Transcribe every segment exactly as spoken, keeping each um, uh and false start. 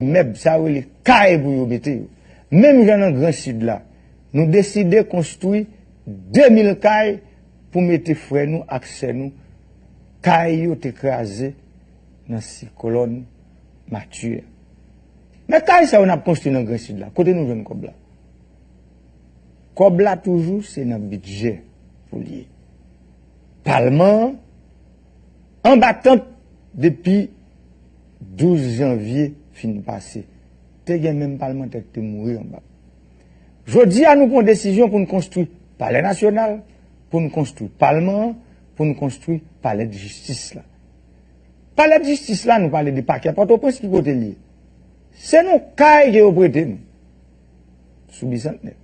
Mèb, sa yo rele kay pou yo mete yo. Menm jan nan Gran Sid la, nou deside konstwi de mil kay pou mete frè nou ak sè nou, kay yo te kraze nan siklòn Matye. Men kay sa yo n ap konstwi nan Gran Sid la, kote nou jwenn kòb la? Kòb la toujou se nan bidjè pou l ye. Palman an anba tant depi douz janvye fin pase. Te gen menm palmantè ki te mouri anba. Jodi a, nou pran desizyon pou n konstwi Palè Nasyonal, pou n konstwi Palman an, pou n konstwi Palè de Jistis la. Palè de Jistis la, nou pale de pakè Pòtoprens, ki kote l ye? Se nan kay ke yo prete nou sou Bisantnè.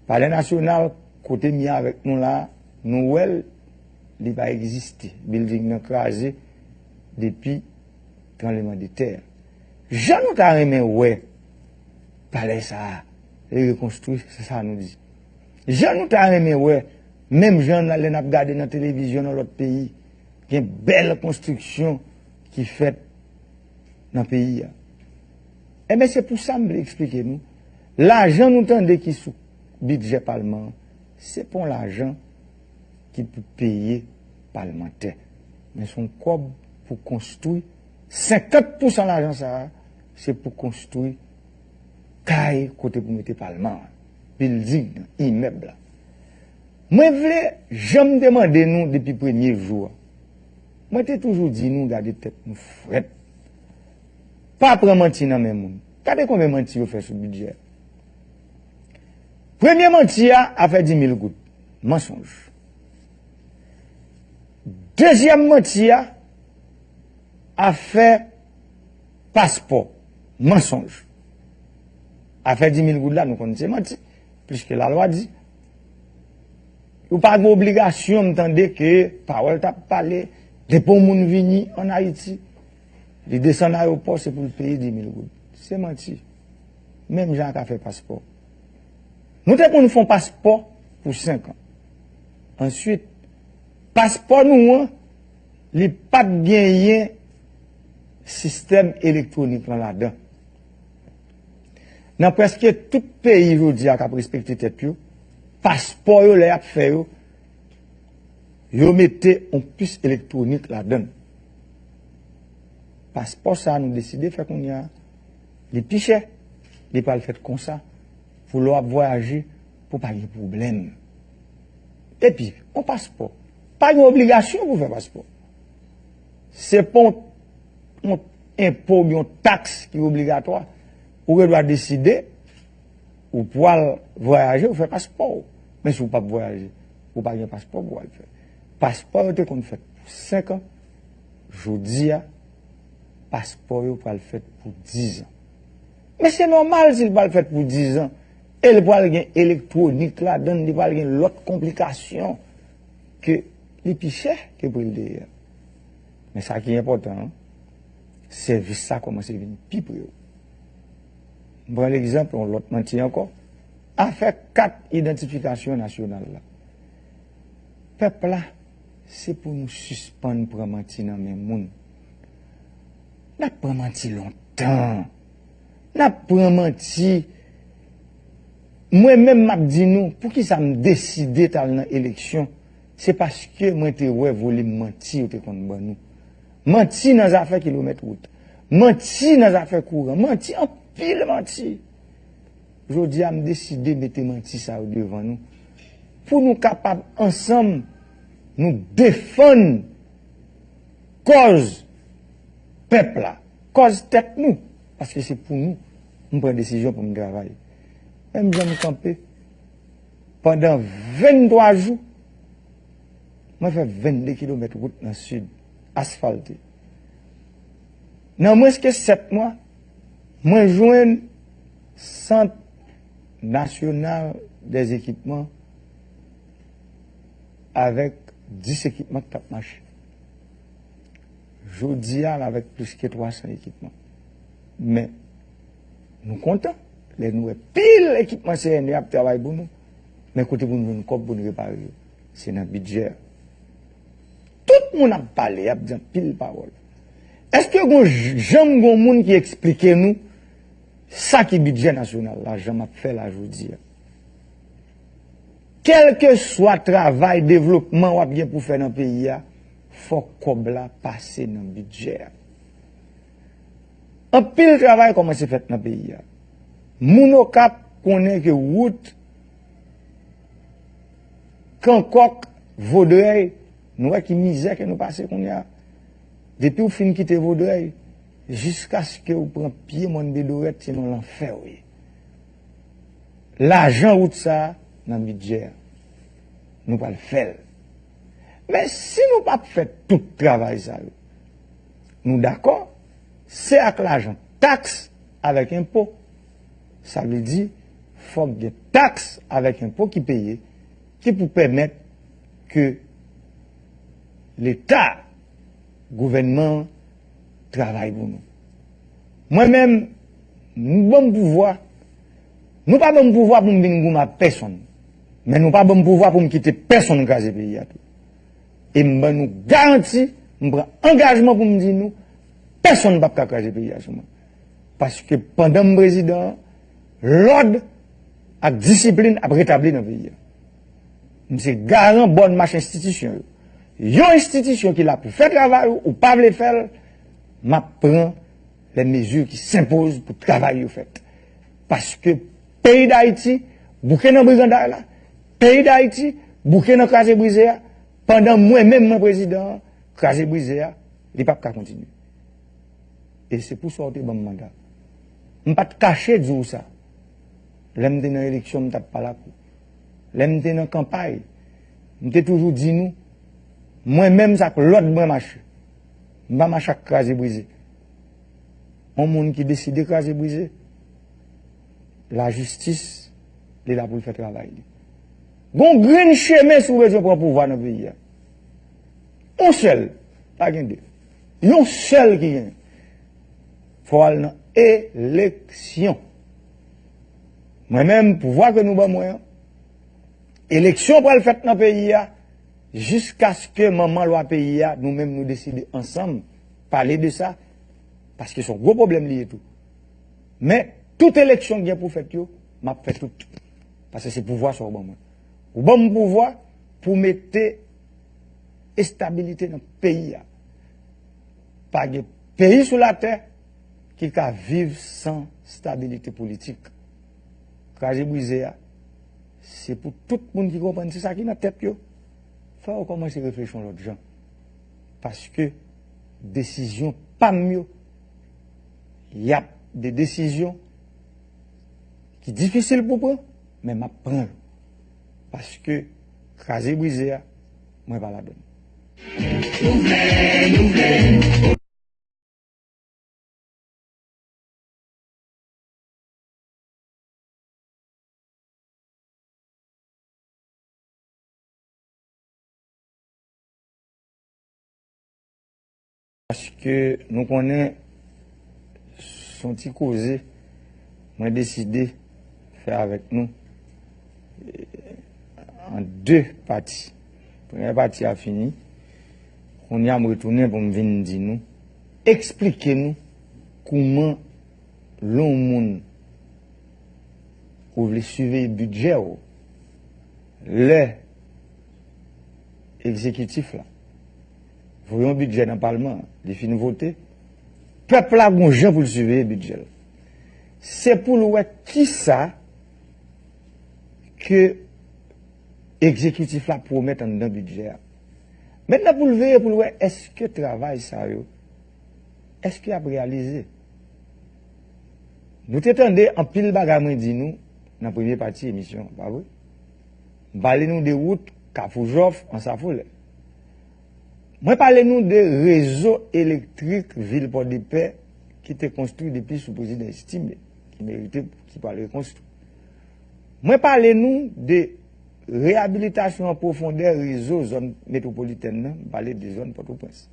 Palè Nasyonal, kote m ye avèk nou la, nou wè l, li pa egziste. Bilding nan kraze depi tranblemanntè a. Jan nou ta renmen wè palè sa a rekonstwi, se sa nou di. Jan nou ta renmen wè, menm jan lè n ap gade nan televizyon nan lòt peyi, gen bèl konstriksyon ki fèt nan peyi a. Enben, se pou sa m vle eksplike nou. Lajan nou tande ki sou bidjè palman an, se pa yon lajan ki pou peye palmantè. Men se yon kòb pou konstwi, senkant pousan lajan sa a, se pou konstwi kay kote pou mete palman an, bilding nan, imèb la. Mwen vle, jan m te mande nou depi premye jou a, mwen te toujou di nou gade tèt nou frèt. Pa pran manti nan men moun. Gade konbyen manti yo fè sou bidjè. Premye manti a, afè di mil goud. Mansonj. Dezyèm manti a, afè paspò. Mansonj. Afè di mil goud la, nou konn se manti. Pliske lalwa di. Ou pa gen obligasyon, m tande ke pawòl t ap pale, depi yon moun vini ann Ayiti, li desann ayewopò, se pou l peye di mil goud. Se manti. Menm jan ak afè paspò. Nou te konn fè yon paspò pou senk an. Answit, paspò nou an, li pa t genyen sistèm elektwonik lan ladan. Nan prèske tout peyi jodi a k ap respekte tèt yo, paspò yo, lè y ap fè yo, yo mete yon pis elektwonik ladan l. Paspò sa a nou deside fè kounye a, li pi chè, li pral fèt konsa, pou lè w ap vwayaje, pou pa gen pwoblèm. Epi, yon paspò, pa gen obligasyon pou fè paspò. Se pa yon, yon enpo oubyen yon taks ki obligatwa. Ou gen dwa deside, ou pral vwayaje, ou fè paspò w. Men si w p ap vwayaje, ou pa gen paspò pou w al fè. Paspò yo te konn fèt pou senk an, jodi a, paspò yo pral fèt pou diz an. Men se nòmal si l pral fèt pou diz an, e l pral gen elektwonik ladan l, li pral gen lòt konplikasyon ke li pi chè ke pri l te ye a. Men sa ki enpòtan an, sèvis sa kòmanse vin pi pre w. M pran legzanp yon lòt manti ankò. Afè kat idantifikasyon nasyonal la. Pèp la, se pou nou sispann pran manti nan men moun. N ap pran manti lontan. N ap pran manti. Mwen menm, m ap di nou, poukisa m deside t al nan eleksyon? Se paske mwen te wè volim manti yo te konn ban nou. Manti nan zafè kilomèt wout. Manti nan zafè kouran. Manti, anpil manti. Jodi a, m deside mete manti sa yo devan nou. Pou nou kapab ansanm, nou defann kòz pèp la, kòz tèt nou. Paske se pou nou, m pran desizyon pou m travay. Menm jan m kanpe, pandan venntwa jou, mwen fè vennde kilomèt wout nan sid, asfalte. Nan mwens ke sèt mwa, mwen jwenn Sant Nasyonal dè Ekipman avèk dis ekipman k t ap mache. Jodi a, n avèk plis ke twa san ekipman. Men, nou kontan lè nou wè pil ekipman C N E ap travay pou nou. Men kote pou nou jwenn kòb pou nou repare yo? Se nan bidjè a. Tout moun ap pale, y ap di anpil pawòl. Èske gon janm gon moun ki eksplike nou sa ki bidjè nasyonal la, jan m ap fè la jodi a? Kèlkeswa travay devlopman w ap gen pou fè nan peyi a, fòk kòb la pase nan bidjè a. Anpil travay kòmanse fèt nan peyi a. Moun Okap konnen ke wout Kankòk, Vodrèy, nou wè ki mizè ke nou pase kounye a. Depi w fin kite Vodrèy, jiskaske w pran pye Mòn de Dorèt, se nan lanfè w ye. Lajan wout sa a nan bidjè a. Nou pral fè l. Men si nou p ap fè tout travay sa yo, nou dakò, se ak lajan taks avèk enpo. Sa vle di, fòk gen taks avèk enpo ki peye, ki pou pèmèt ke Leta, gouvènman an, travay pou nou. Mwen menm, nou ban m pouvwa, nou pa ban m pouvwa pou m vin goumen ak pèsonn. Men nou pa ban m pouvwa pou m kite pèsonn kraze peyi a tou. E m ban nou garanti, m pran angajman pou m di nou, pèsonn p ap ka kraze peyi a sou mwen. Paske pandan m prezidan an, lòd ak disiplin ap retabli nan peyi a. M se garan bòn mach enstitisyon yo. Yon enstitisyon ki la pou fè travay ou, ou pa vle fè l, m ap pran les mesures qui s'imposent pou travay yo fèt. Paske peyi Dayiti bouke nan briganday la, peyi Dayiti bouke nan kraze brize a, pandan mwen menm mwen prezidan an, kraze brize a, li p ap ka kontinye. E se pou sa w te ban m manda. M pa t kache di w sa. Lè m te nan eleksyon, m t ap pale ak ou. Lè m te nan kanpay, m te toujou di nou, mwen menm, se ak lòd mwen mache. M pa mache ak kraze brize. Yon moun ki deside kraze brize, lajistis, li la pou l fè travay li. Gon grenn chemen si w bezwen pran pouvwa nan peyi a. Yon sèl, pa gen de. Yon sèl ki gen. Fò w al nan eleksyon. Mwen menm, pouvwa ke nou ban mwen an, eleksyon pral fèt nan peyi a, jiskaske manman lwa peyi a, nou menm nou deside ansanm pale de sa, paske se yon gwo pwoblèm li ye tou. Men, tout eleksyon ki gen pou fèt yo, m ap fè tout. Paske se pouvwa sa w ban mwen. Ou ban m pouvwa pou mete estabilite nan peyi a. Pa gen peyi sou latè ki ka viv san stabilite politik. Kraze brize a, se pou tout moun ki konprann se sa ki nan tèt yo. Fò yo kòmanse reflechi yon lòt jan. Paske desizyon pa m yo, y ap de desizyon ki difisil pou pran, men m ap pran yo. Paske kraze brize a, mwen pa ladann. Paske nou konnen se yon ti koze mwen deside fè avèk nou, eh, an de pati. Premyè pati a fini. Kounye a m retounen pou m vin di nou, eksplike nou kouman lè yon moun ou vle siveye bidjè w, lè egzekitif la voye yon bidjè nan palman an, li fin vote, pèp la gon jan pou l siveye bidjè l. Se pou l wè kisa ke egzekitif la pwomèt anndan bidjè a. Mentnan pou l veye pou l wè èske travay sa yo, èske y ap reyalize. Nou te tande anpil bagay mwen di nou nan premye pati emisyon an, pa vre? M pale nou de wout Kafou Jòf, Ansafolè. Mwen pale nou de rezo elektrik vil Pòdepè ki te konstwi depi sou prezidan Estimé, ki merite, ki pral rekonstwi. Mwen pale nou de reyabilitasyon an pwofondè rezo zòn metwopolitèn nan, m pale de zòn Pòtoprens.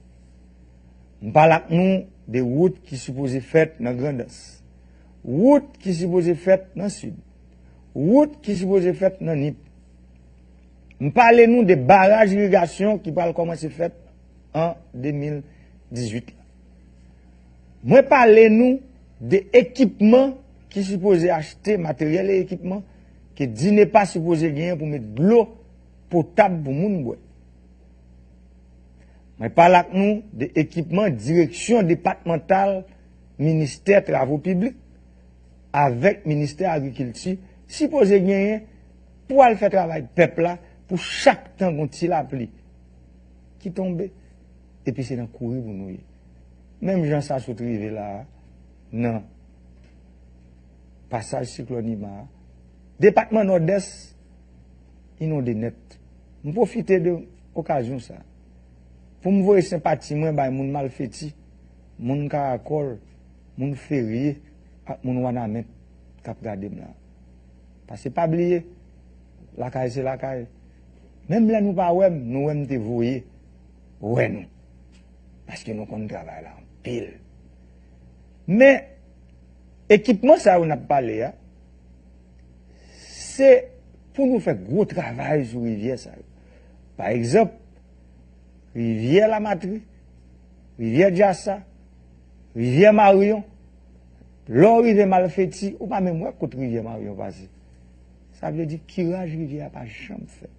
M pale ak nou de wout ki sipoze fèt nan Grandans, wout ki sipoze fèt nan Sid, wout ki sipoze fèt nan Nip. M pale nou de baraj irigasyon ki pral kòmanse fèt an de mil dizuit la. Mwen pale nou de ekipman ki sipoze achte, materyèl e ekipman ke DINEPA sipoze genyen pou met dlo potab pou moun bwè. Mwen pale ak nou de ekipman direksyon depatmantal ministè travo piblik avèk ministè agrikilti sipoze genyen pou al fè travay pèp la pou chak tan gon ti lapli ki tonbe, epi se nan kouri pou nou ye. Menm jan sa sot rive la a, nan pasaj siklòn Irma a, depatman Nòdès inonde nèt. M pwofite de okazyon sa a pou m voye senpati mwen bay moun Malfeti, moun Karakòl, moun Ferye ak moun Wanament k ap gade m la. Paske pa bliye, lakay se lakay. Menm lè nou pa wè m, nou wè m te voye wè nou. Paske nou konn travay la anpil. Men, ekipman sa yo n ap pale a, se pou nou fè gwo travay sou rivyè sa yo. Pa egzanp, rivyè Lamatri, rivyè Djasa, rivyè Maryon. Lè w rive Malfeti, ou pa menm wè kot rivyè Maryon pase. Sa vle di kiraj rivyè a pa janm fèt.